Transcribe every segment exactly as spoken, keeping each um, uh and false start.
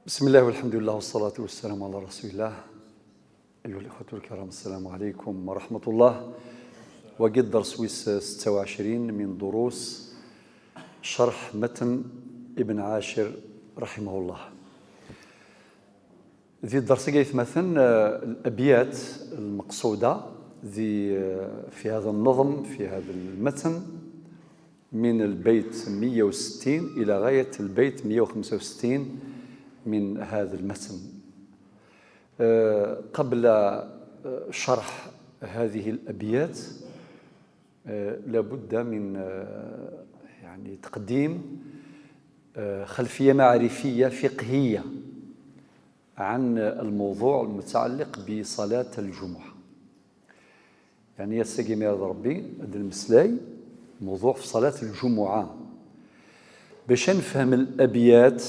بسم الله والحمد لله والصلاة والسلام على رسول الله. أيها الإخوة الكرام، السلام عليكم ورحمة الله. وقد درس ويس ستة وعشرين من دروس شرح متن ابن عاشر رحمه الله. Di ddersi-agi aytmaten, eh, الأبيات المقصودة di, eh, في هذا النظم، في هذا المتن، من البيت مية وستين إلى غاية البيت مية وخمسة وستين من هذا المتن. آه، قبل، آه، شرح هذه الأبيات، آه، لابد من، آه، يعني، تقديم، آه، خلفية معرفية فقهية عن الموضوع المتعلق بصلاة الجمعة. يعني، ass-agi mi ara d Ṛebbi ad d-nemmeslay موضوع في صلاة الجمعة. Bac ad nefhem الأبيات,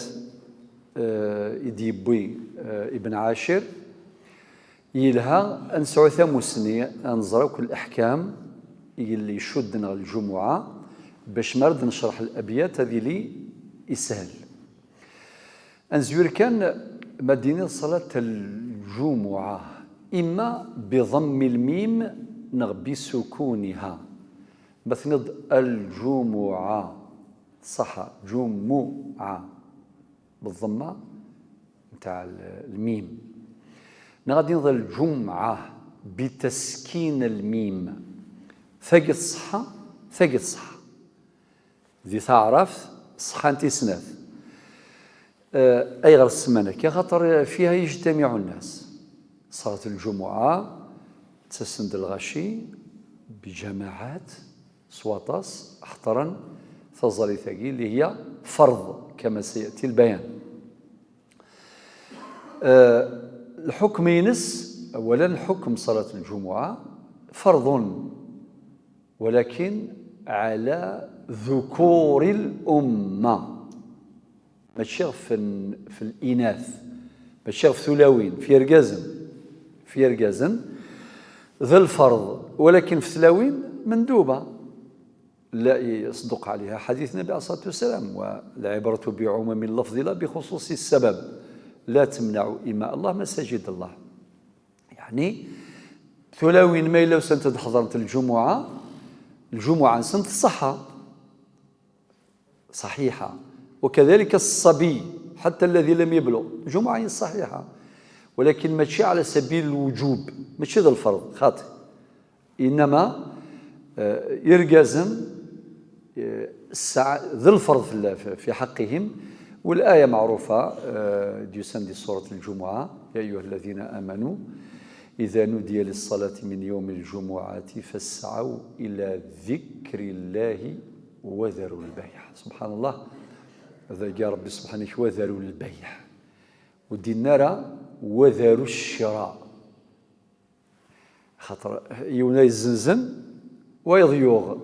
eh, i d-yewwi, eh, Ibn Ɛacir, yelha ad nesɛu tamussni, ad nẓer akk الأحكام i yelli icudden ɣer lǧumuɛa, bac mi ara d-necreḥ الأبيات ad yili ishel. Ad nezwir kan ma d-niniḍ صلاة الجمعة, إما بضم الميم neɣ بسكونها. Ma tenniḍ الجمعة, صح, جمعة, بالضمة نتاع ال-, الميم. Neɣ ad d-niniḍ الجمعة بتسكين الميم. Tagi tṣeḥḥa, tagi tṣeḥḥa. Di taɛrabt ṣeḥḥant i snat. Eh, ayɣer semman akka? Xaṭer فيها يجتمع الناس. صلاة الجمعة ttasen-d lɣaci بجماعات s waṭas, ḥeṭṭren taẓallit-agi اللي هي فرض كما سيأتي البيان. Eh, الحكم-ines, أولا, حكم صلاة الجمعة فرض، ولكن على ذكور الأمة. Mačči ɣef n-, في الإناث, mačči ɣef tulawin, في yergazen, في yergazen, d lferḍ, ولكن في tlawin مندوبة. لا يصدق عليها حديث النبي عليه الصلاة والسلام: والعبرة بعموم اللفظ لا بخصوص السبب، لا تمنعوا إماء الله مساجد الله. يعني, tulawin ma yella usant ad ḥeḍrent lǧumuɛa, lǧumuɛa-nsent ṣṣeḥḥa. صحيحة. وكذلك الصبي حتى الذي لم يبلغ، الجمعة هي الصحيحة، ولكن ماشي على سبيل الوجوب، ماشي ذا الفرض، خاطئ. إنما, آه، إرجازا, آه، السع-، ذا الفرض في الله، في، في حقهم. والآية معروفة, آه, ديسان دي سورة الجمعة: يا أيها الذين آمنوا إذا نودي للصلاة من يوم الجمعة فاسعوا إلى ذكر الله وذروا البيع. سبحان الله. هذا جاء ربي سبحانه: وذروا البيع. ودينارا: وذروا الشراء. خاطر يونا يزنزن ويضيوغ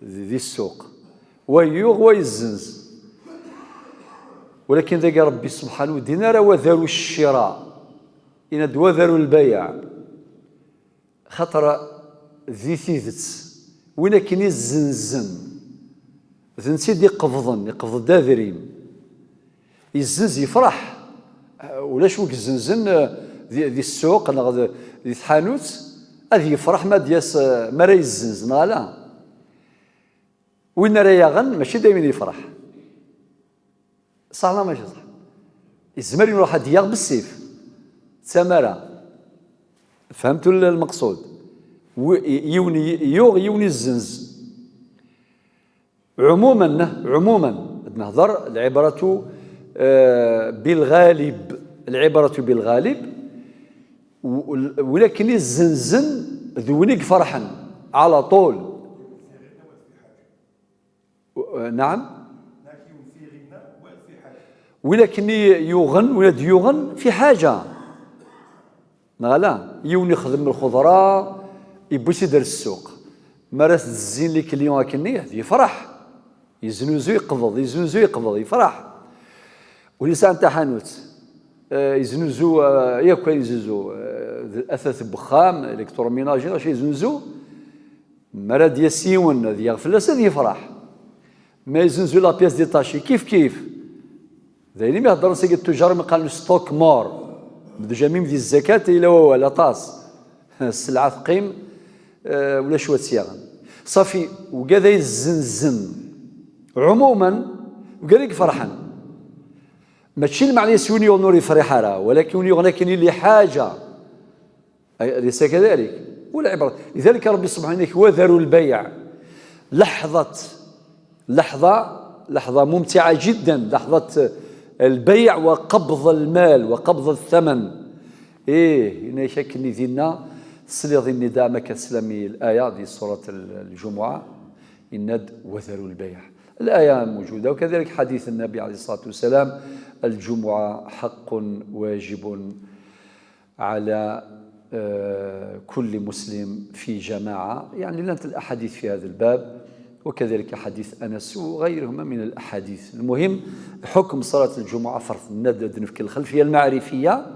ذي السوق، ويوغ ويزنز. ولكن ذاك ربي سبحانه: دينارا: وذروا الشراء. إن وذروا البيع. Xaṭer di tidet, win akken izzenzen, d netta i d-iqebḍen, iqebḍ-d adrim. Yezzenz, yefṛeḥ. Ulac wi izzenzen, eh, di, di ssuq neɣ di, di tḥanut, ad yefṛeḥ ma d-yas, eh, mi ara yezzenz, neɣ ala? Win ara yaɣen, mačči daymi yefṛeḥ. Ṣaḥ neɣ mačči ṣaḥ? Yezmer iruḥ ad d-yaɣ bessif, d tamara. Fehmtu l-, lmeqṣud? Wi-, yiwen y-, yuɣ, yiwen izzenz. Ɛumuman, ɛumuman, ad nehder, العبرة, eh, بالغالب. العبرة بالغالب. W-, win akken izzenzen d win i iferḥen, على طول. نعم؟ Win akken i yuɣen, win ad yuɣen, في حاجة. Neɣ ala? Yiwen ixdem lxeḍra, yewwi-tt-id ar ssuq. Mi ara t-zzin les clients akkenni, ad yefṛeḥ. Yeznuzu, yeqbeḍ, yeznuzu, yeqbeḍ, yefṛeḥ. Win yesɛan taḥanut, eh, yeznuzu, eh, yakk ayen yeznuzu, eh, d atat n wexxam, électroménager, acu yeznuzu, mi ara d-yas yiwen ad yaɣ fell-as, ad yefṛeḥ. Ma yeznuzu la pièce détachée, kif kif. D ayen imi heddren seg ttujar mi qqaren stock more. Déjà même di zzakat yella wawal aṭas. Sselɛa teqqim, eh, ulac wa tt-yaɣen. Ṣafi, wigad ay zzenzen. Ɛumuman, wigad i iferḥen. Mačči lmeɛna-s win yuɣen ur yefriḥ ara, walakin win yuɣen akken i liḥaǧa. أليس كذلك؟ والعبرة، لذلك ربي سبحانه يقول: "وذروا البيع". لحظة، لحظة، لحظة ممتعة جدًا، لحظة البيع وقبض المال وقبض الثمن. إيه، إن شك إني دينا سليض إني دعمك سلامي الآية دي سورة الجمعة، إن وذروا البيع. الآية موجودة، وكذلك حديث النبي عليه الصلاة والسلام: "الجمعة حق واجب على، آه، كل مسلم في جماعة". يعني، لنت الأحاديث في هذا الباب، وكذلك حديث أنس وغيرهما من الأحاديث. المهم، حكم صلاة الجمعة فرض. ندد نفك الخلفية المعرفية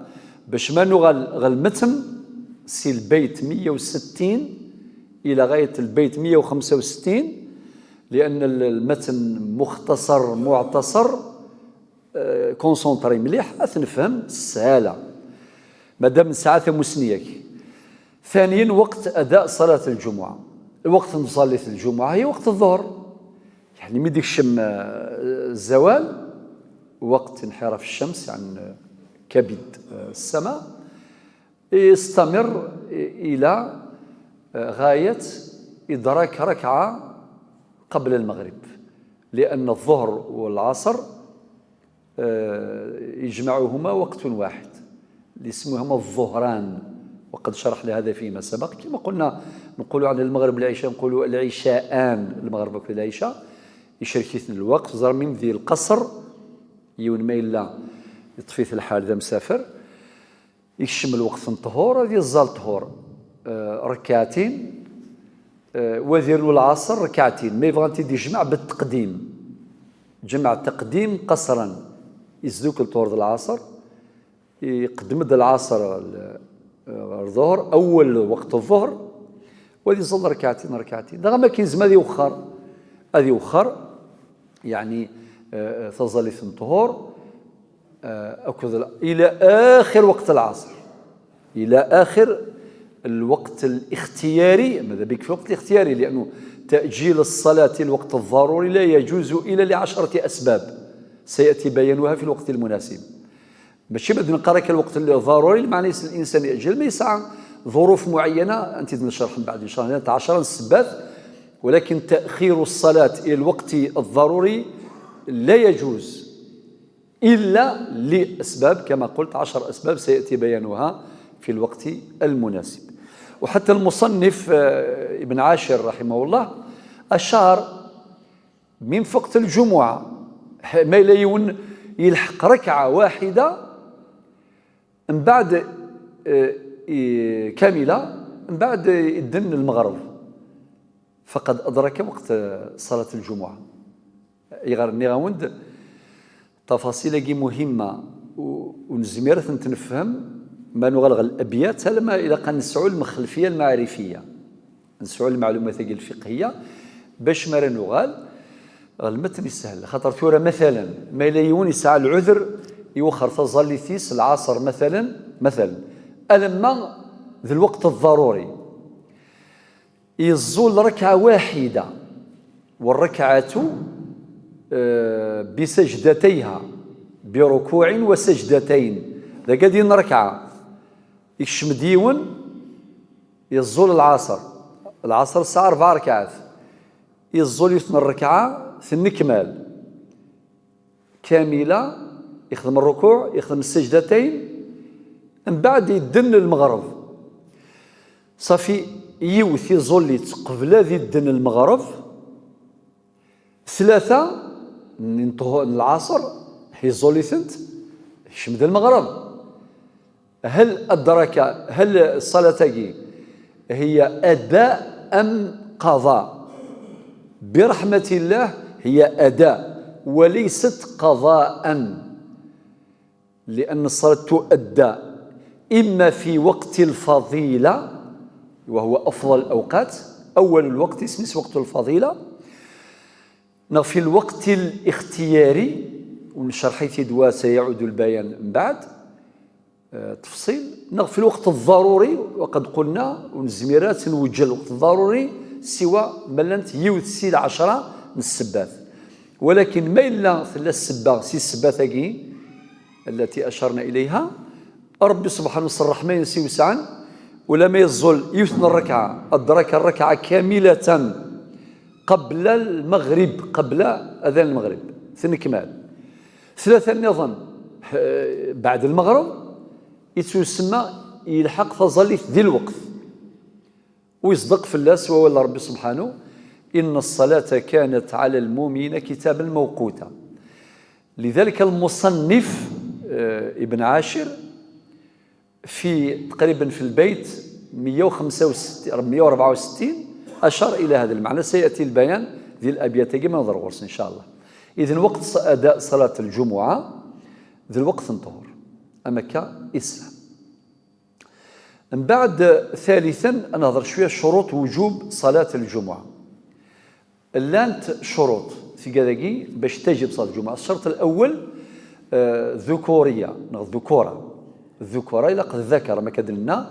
باش ما نغل-، غلمتم سي البيت مية وستين إلى غاية البيت مية وخمسة وستين، لأن ال-، المتن مختصر معتصر، آه، كونسونطري مليح، أثنفهم السهالة. مادام نسعى ثموسنيك. ثانيا، وقت أداء صلاة الجمعة. الوقت نصلي الجمعة هي وقت الظهر. يعني، مي ديك الشم، آه، الزوال، وقت انحراف الشمس عن كبد، آه، السماء، يستمر إلى، آه، غاية إدراك ركعة قبل المغرب، لأن الظهر والعصر، آه، يجمعهما وقت واحد، اللي يسموهما الظهران، وقد شرحنا هذا فيما سبق. كما قلنا، نقولوا على المغرب والعشاء، نقولوا العشاءان، المغرب والعشاء، يشركيثن الوقت، زرمين ذي القصر، يون ما إلا يطفيث الحال ذا مسافر. يكشم الوقت الطهور، هذه الزال طهور، آه، ركعتين، آه، ودير له العصر ركعتين، ما يبغى انت يجمع بالتقديم، جمع تقديم قصرا، يزدوك الطهور د العصر، يقدم د العصر ال-، آه، الظهر، أول وقت الظهر، وهذه يصلي ركعتين ركعتين. دغا ما كاين زعما هذه يوخر، هذه يوخر، يعني، آه، آه، تظل ثم طهور، آه، أكد ال-، إلى آخر وقت العصر، إلى آخر الوقت الاختياري. ماذا بك في الوقت الاختياري؟ لأنه تأجيل الصلاة الوقت الضروري لا يجوز إلا لعشرة أسباب سيأتي بيانها في الوقت المناسب. ماشي بعد نقرا الوقت الضروري، المعنى يس-، الإنسان يأجل ما يسعى ظروف معينة، أنت نشرح من بعد إن شاء الله، تاع عشرة السبات، ولكن تأخير الصلاة إلى الوقت الضروري لا يجوز. إلا لأسباب، كما قلت، عشر أسباب سيأتي بيانها في الوقت المناسب. وحتى المصنف، آه، ابن عاشر رحمه الله أشار من فقت الجمعة، ح-، ما إلا يون يلحق ركعة واحدة من بعد، آه، إي-، كاملة، من بعد يدن المغرب، فقد أدرك وقت صلاة الجمعة. يغار نيغاوند تفاصيل كي مهمة و-، ونزمير تنتنفهم ما نغلغ الأبيات لما إلا قد نسعوا المخلفية المعرفية، نسعوا المعلومات الفقهية باش ما نغال المتن يسهل. خاطر ثورة مثلا ما إلا يون يسعى العذر يوخر تظليتيس العصر مثلا، مثلا ألما ذي الوقت الضروري يزول ركعة واحدة، والركعة، آه، بسجدتيها، بركوع وسجدتين. ذا قاعدين ركعة، يكشم ديون، يزول العصر، العصر الساعة أربع ركعات، يزول يثنى الركعة، ثنكمال. كاملة، يخدم الركوع، يخدم السجدتين، من بعد يدن المغرب. صافي، يوث يزوليت قبل ذي يدن المغرب، ثلاثة من طهو-، العصر، يزوليتنت، يشمد المغرب. هل أدرك، هل الصلاة هي أداء أم قضاء؟ برحمة الله هي أداء وليست قضاء، لأن الصلاة تؤدى إما في وقت الفضيلة وهو أفضل الأوقات، أول الوقت اسمه وقت الفضيلة، نغ في الوقت الاختياري، ونشرح-it-id وسيعود البيان من بعد، آه، تفصيل، نغ في الوقت الضروري، وقد قلنا، ونزميرات نوجه الوقت الضروري، سوى ملنت يوث سيد عشرة من السبات. ولكن ما إلا ثلاث سبة، سي السبات أجي، التي أشرنا إليها، ربي سبحانه وتعالى رحمة ينسي وسعا، ولما يزول يوثن الركعة، أدرك الركعة كاملة قبل المغرب، قبل أذان المغرب، ثنكمال. ثلاثة نظن، آه، بعد المغرب، يتسمى يلحق فظلت ذي الوقت. ويصدق في الله سوى ولا ربي سبحانه: "إن الصلاة كانت على المؤمنين كتابا موقوتا". لذلك المصنف، آه، ابن عاشر، في تقريبًا في البيت مية وخمسة وستين، مية وأربعة وستين، أشار إلى هذا المعنى. سيأتي البيان ذي الأبيات كما نظر غرس إن شاء الله. إذن وقت ص-، أداء صلاة الجمعة ذي الوقت نطهر. أما كا إسلام. من بعد، ثالثًا، نهضر شوية شروط وجوب صلاة الجمعة. لانت شروط في كذاكي باش تجب صلاة الجمعة. الشرط الأول، آه، ذكورية، نغ ذكورة. الذكورة إلا قد ذكر ما كدلنا: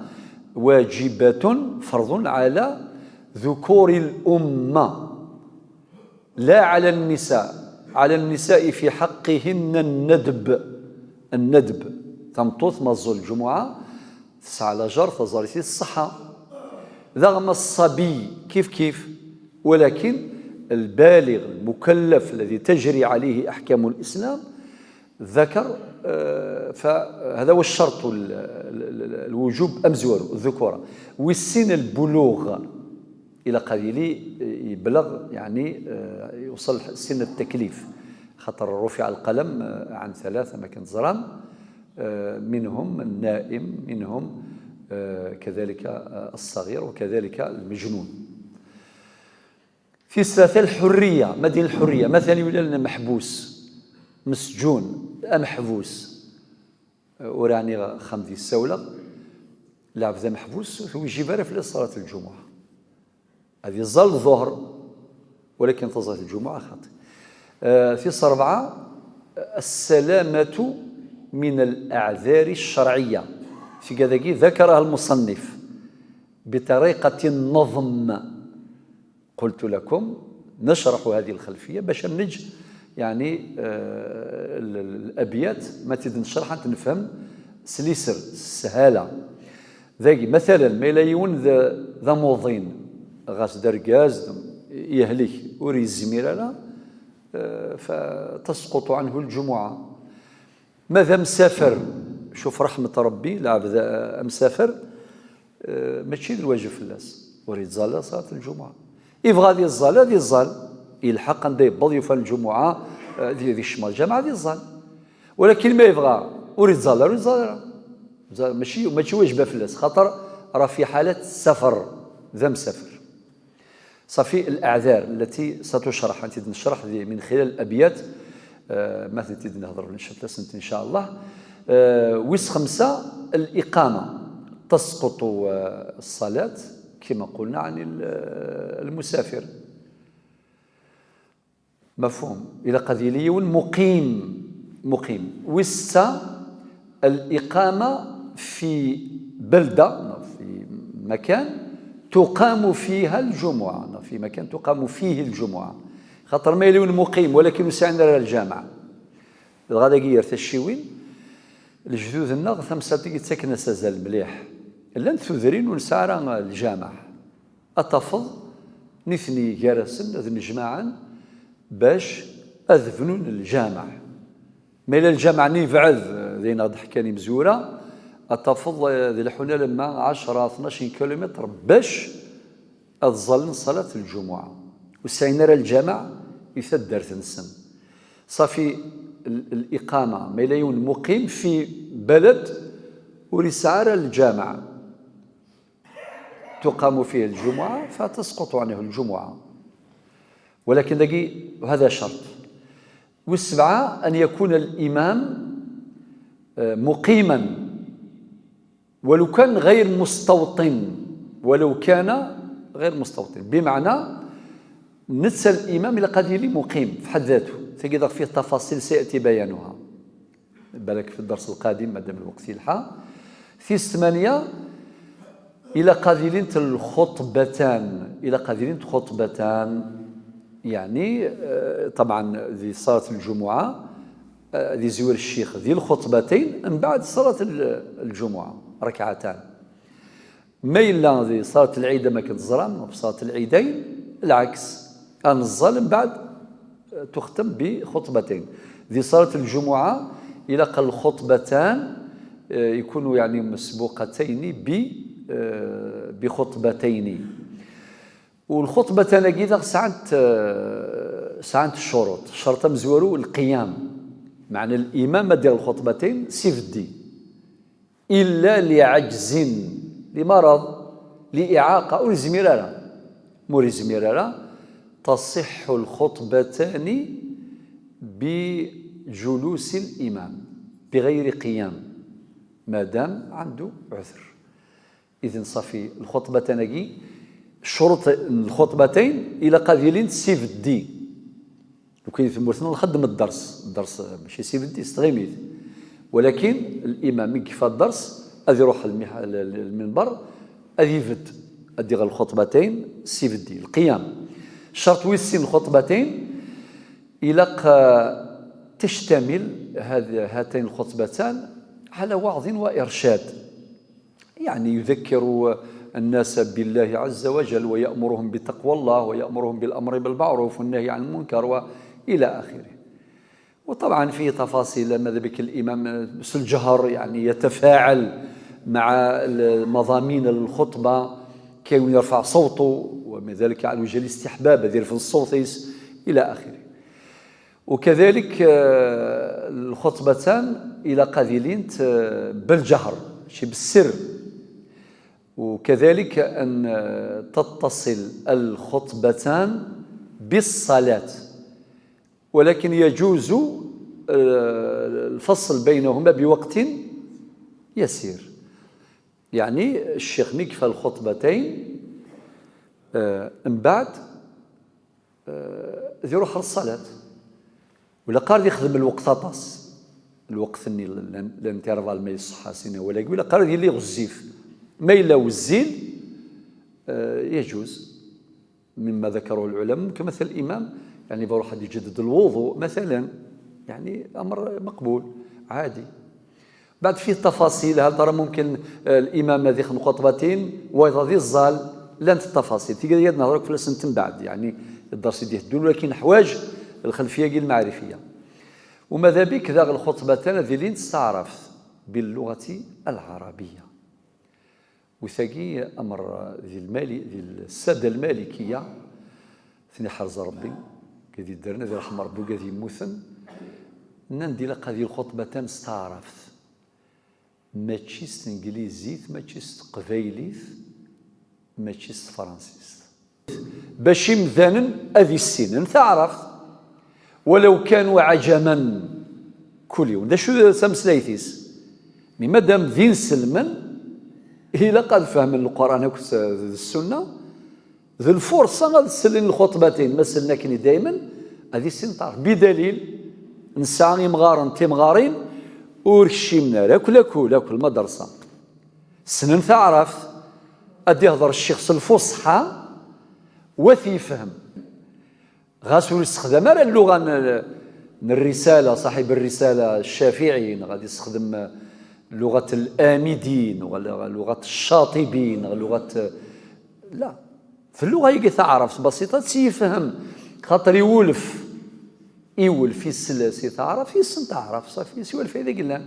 "واجبة، فرض على ذكور الأمة، لا على النساء، على النساء في حقهن الندب". الندب، تمطوث مزول الجمعة، تسعى على جر، تزالي الصحة. ذغم الصبي كيف كيف، ولكن البالغ المكلف الذي تجري عليه أحكام الإسلام ذكر، آه، فهذا هو الشرط ال-، ال-، ال-، الوجوب أمزور الذكورة. والسن البلوغ إلى قليل يبلغ، يعني، آه، يوصل سن التكليف، خاطر رفع القلم، آه، عن ثلاثة ما كنت زران، آه، منهم النائم، منهم، آه، كذلك، آه، الصغير، وكذلك المجنون. في ثلاثة الحرية، ما دين الحرية؟ مثلًا يولي لنا محبوس، مسجون، محبوس، آه، وراني خمدي السولة، لعب ذا محبوس، ويجي بارا في صلاة الجمعة. هذه الظل الظهر، ولكن تظهر الجمعة خاطئ. آه، في الصربعة، السلامة من الأعذار الشرعية. في كذاكي ذكرها المصنف بطريقة النظم. قلت لكم نشرح هذه الخلفية باش نج، يعني، آه، ال-، ال-، الأبيات ما تد نشرح نفهم سليسر السهالة. ذاكي مثلًا ما إلا يون ذا، ذا موضين، غاس درقاز، يهلك، وري الزميرة لا، آه، فتسقط عنه الجمعة. ماذا مسافر؟ شوف رحمة ربي، العبد مسافر، آه، ماشي الواجب في الناس، وريد زال صلاة الجمعة. يبغى ذي الزال، ذي الزال. يلحق عند يبض يفعل الجمعة، آه، ذي، ذي الشمال الجامعة ذي الزال. ولكن ما يبغى، وريد زال، وريد زال. زال، ماشي، ماشي واجبة في الناس، خاطر راه في حالة سفر، ذا مسافر. صافي، الأعذار التي ستشرح، أنت نشرح ذي من خلال الأبيات، آه، ما تنتي نهضر إن شاء الله، إن شاء الله. آه، ويس خمسة، الإقامة تسقط، آه، الصلاة كما قلنا عن ال-، آه، المسافر. مفهوم؟ إلى قد يليون مقيم، مقيم. ويس ستة، الإقامة في بلدة، في مكان تقام فيها الجمعة، في مكان تقام فيه الجمعة. خاطر ما يليون مقيم، ولكن سعنا الجامع. الغدا غير تشيوين، الجدود النغ ثمساتي يتسكن سازال مليح. لان ثذرين ونسعى الجامع. أتفض نثني جارسن ذ نجمعا باش أذبنون الجامع. ما إلى الجامع نيفعذ ذين غد حكاني مزورة، أتفض ذي الحنا لما عشرة، اثناش كيلومتر باش أتظلن صلاة الجمعة. وسعين راه الجامع يثدر تنسن. صافي ال-، الإقامة، ما إلى يون مقيم في بلد وريسعى الجامع. تقام فيه الجمعة فتسقط عنه الجمعة. ولكن دقي هذا شرط. والسبعة أن يكون الإمام، آه، مقيما ولو كان غير مستوطن، ولو كان غير مستوطن، بمعنى نتسى الإمام إلى قد يلي مقيم في حد ذاته. Agi daɣ fih tafasil sayati bayanuha. Balak fi ddars lqadim, madam lweqt yelḥa. Tis tmanya, ilaq ad ilint lxuṭbatan, ilaq ad ilint xutbatan, yeɛni, eh, ṭabɛan di ṣalat lǧumuɛa, eh, ad izwir ccix di lxuṭbatayn, mbeɛd ṣalat l-, lǧumuɛa, rakɛatan. Ma yella di ṣalat lɛid, am akken teẓram, fi ṣalat lɛidayn, lɛaks, ad neẓẓal, mbeɛd, eh, tuxtem bi xutbatayn. Di ṣalat lǧumuɛa, ilaq lxuṭbatan, eh, ikunu, yeɛni, مسبوقتين ب، eh, bi xutbatayni. U lxuṭbatan-agi daɣ sɛant, eh, sɛant ccuruṭ. Ccerṭ amezwaru, lqiyam. Meɛna limam ad d-yaɣ lxuṭbatayn s ibeddi. إلا لعجز، لمرض، لإعاقة، ur yezmir ara. Ma ur yezmir ara, تصح الخطبتان بجلوس الإمام بغير قيام، madam عنده عذر. Idan ṣafi, lxuṭbatan-agi, ccuruṭ n lxuṭbatayn, ilaq ad ilint s ibeddi. Lukan di tmurt-nneɣ nxeddem dders, dders, eh, mačči s ibeddi, s tɣimit. Walakin limam mi yekfa dders, ad iruḥ lmiḥ-, l-, l-, lminber, ad ibedd, ad d-yaɣ lxuṭbatayn s ibeddi, lqiyam. Ccerṭ wis sin lxuṭbatayn, ilaq, eh, تشتمل هذ-، هاتين الخطبتان على وعظ وإرشاد. يعني يذكر الناس بالله عز وجل ويأمرهم بتقوى الله ويأمرهم بالأمر بالمعروف والنهي عن المنكر وإلى آخره. وطبعا فيه تفاصيل، ماذا بك الإمام الجهر، يعني يتفاعل مع مضامين الخطبة، كي يرفع صوته، ومن ذلك على وجه الاستحباب، هذه في الصوت إلى آخره. وكذلك، آه، الخطبتان إلى قاذلين ت-، بالجهر، شي بالسر. وكذلك أن، آه، تتصل الخطبتان بالصلاة، ولكن يجوز، آه، الفصل بينهما بوقت يسير. يعني الشيخ ميك في الخطبتين، آه، من بعد، آه، ad iruḥ ɣer ṣṣalat. Wala qqar ad ixdem lweqt aṭas. Lweqt-nni l-, l-, l'intervalle ma iṣeḥḥa sin awal-agi, wala qqar ad yili ɣezzif. Ma yella wezzil, آه، يجوز. مما ذكره العلماء، ممكن مثلا الإمام، يعني، بروح يجدد الوضوء مثلا، يعني، أمر مقبول، عادي. بعد فيه تفاصيل، هل ترى ممكن، آه، الإمام هذه خمس خطبتين ويضع ذي الظال؟ لن التفاصيل تيجي يدنا هذاك في السنة من بعد، يعني، الدرس يديه الدول، ولكن حواج الخلفية المعرفية. وماذا بك ذا الخطبتان ذي لين تستعرف باللغة العربية. Witagi amer di lmali, di lsada lmalikiya, ten-iḥrez Rebbi, gad iddren, ad irḥem Rebbi, gad yemmuten, nnan-d ilaq ad lxuṭbatan s taɛrabt, mačči s tenglizit, mačči s teqbaylit, mačči s tefransist. Bac imdanen ad issinen taɛrabt, walaw kanu ɛajaman, kul yiwen d acu d tameslayt-is. Mi madam d inselmen, ilaq ad fehmen Lqur'an akked s-, d Ssunna, d lfurṣa ad sellen lxuṭbatin, ma sellen akken i daymen, ad issin taɛrabt. Bidalil, nesɛa imɣaren, timɣarin, ur kcimen ara akk lakul, akk lmadrasa. Ssnen taɛrabt, ad ihder ccix s lfuṣḥa, wa t-yefhem. Ɣas ur yessexdam ara lluɣa n, n rrisala, ṣaḥib rrisala Ccafiɛi, neɣ ad yessexdem lluɣat l-Amidi, neɣ lluɣat Ccaṭibi, neɣ lluɣat, la. F lluɣa-agi taɛrabt basiṭa, ad tt-yefhem. Xaṭer iwulef, iwulef isell si taɛrabt, yessen taɛrabt, ṣafi, siwa lfayda i yellan.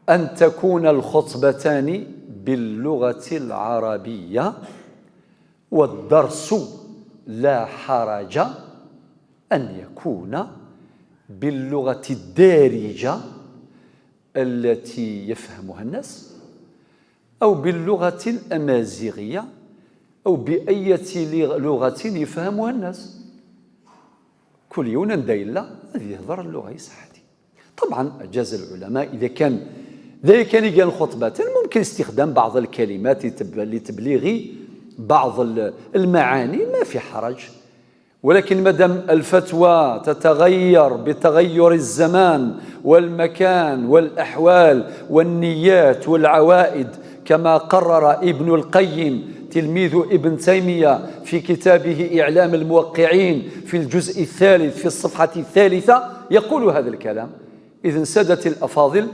أن تكون الخطبتان باللغة العربية، والدرس لا حرج أن يكون باللغة الدارجة التي يفهمها الناس، أو باللغة الأمازيغية، أو بأية لغة يفهمها الناس. Kul yiwen anda yella ad yehder lluɣa-is ḥafi. طبعا أجاز العلماء إذا كان ذلك كان يجي الخطبة، ممكن استخدام بعض الكلمات لتب-، لتبليغ بعض ال-، المعاني، ما في حرج. ولكن مادام الفتوى تتغير بتغير الزمان والمكان والأحوال والنيات والعوائد، كما قرر ابن القيم تلميذ ابن تيمية في كتابه إعلام الموقعين في الجزء الثالث في الصفحة الثالثة، يقول هذا الكلام. إذن سادتي الأفاضل،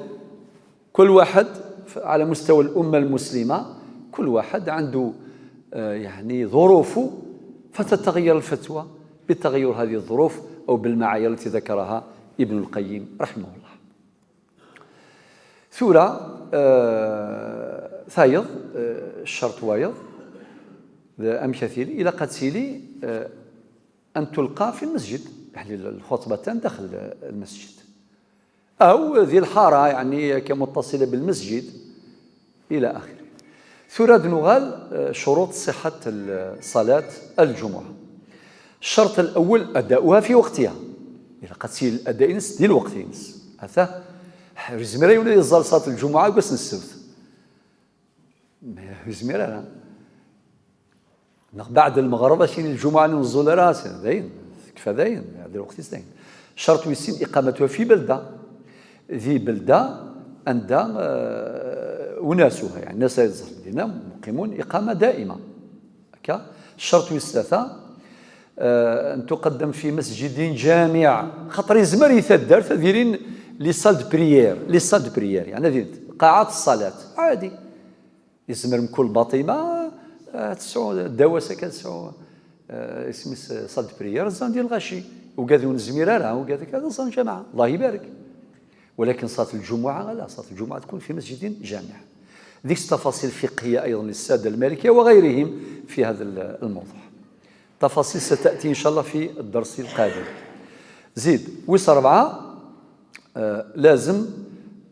كل واحد ف-، على مستوى الأمة المسلمة، كل واحد عنده، آه، يعني ظروفه، فتتغير الفتوى بتغير هذه الظروف أو بالمعايير التي ذكرها ابن القيم رحمه الله. ثورة، آه، ثايض، آه، الشرط وايض، أمكثيلي إلى قد سيلي، آه، أن تلقى في المسجد، يعني الخطبة داخل المسجد. أو ذي الحارة، يعني كمتصلة بالمسجد إلى آخره. ثورة نغال، آه، شروط صحة ال-، صلاة الجمعة. الشرط الأول أداؤها في وقتها. إلا قد سيل الأداء ينس دي الوقت ينس. هذا زميرة يولي يزال صلاة الجمعة قوس السبت. ما زميرة لا. ناخ بعد المغرب شين الجمعة نزول راسه داين. كفى داين، هذا الوقت داين. شرط ويسين إقامتها في بلدة. ذي بلدة عندها، آه، وناسها، يعني الناس اللي يزهر لنا مقيمون إقامة دائمة. هكا. الشرط ويسلاثة، آه، أن تقدم في مسجد جامع. خاطر يزمر يتدار تديرين لي سال دو بريير، لي سال دو بريير، يعني هذه قاعات الصلاة. عادي. يزمر مكل باطمة، آه، تسعو، داوسة كتسعو، آه، اسمس صال دو بريير، زان ديال الغاشي. وقاعد نزمير راه، وقاعد كذا زان جماعة. الله يبارك. ولكن صلاة الجمعة لا، صلاة الجمعة تكون في مسجد جامع. ذيك التفاصيل الفقهية أيضًا للسادة المالكية وغيرهم في هذا ال-، الموضوع. تفاصيل ستأتي إن شاء الله في الدرس القادم. زيد، ويس ربعة، آه، لازم،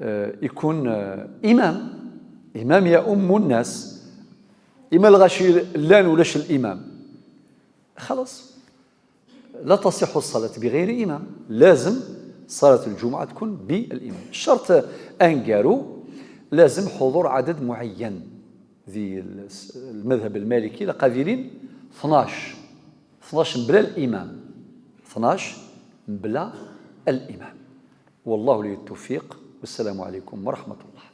آه، يكون، آه، إمام، إمام يؤم الناس. إما الغاشي لان ولاش الإمام، خلاص، لا تصح الصلاة بغير إمام. لازم صلاة الجمعة تكون بالإمام. الشرط أنقارو لازم حضور عدد معين. ذي الس-، المذهب المالكي لقادرين اثناش، اثناش بلا الإمام، اثناش بلا الإمام. والله لي التوفيق، والسلام عليكم ورحمة الله.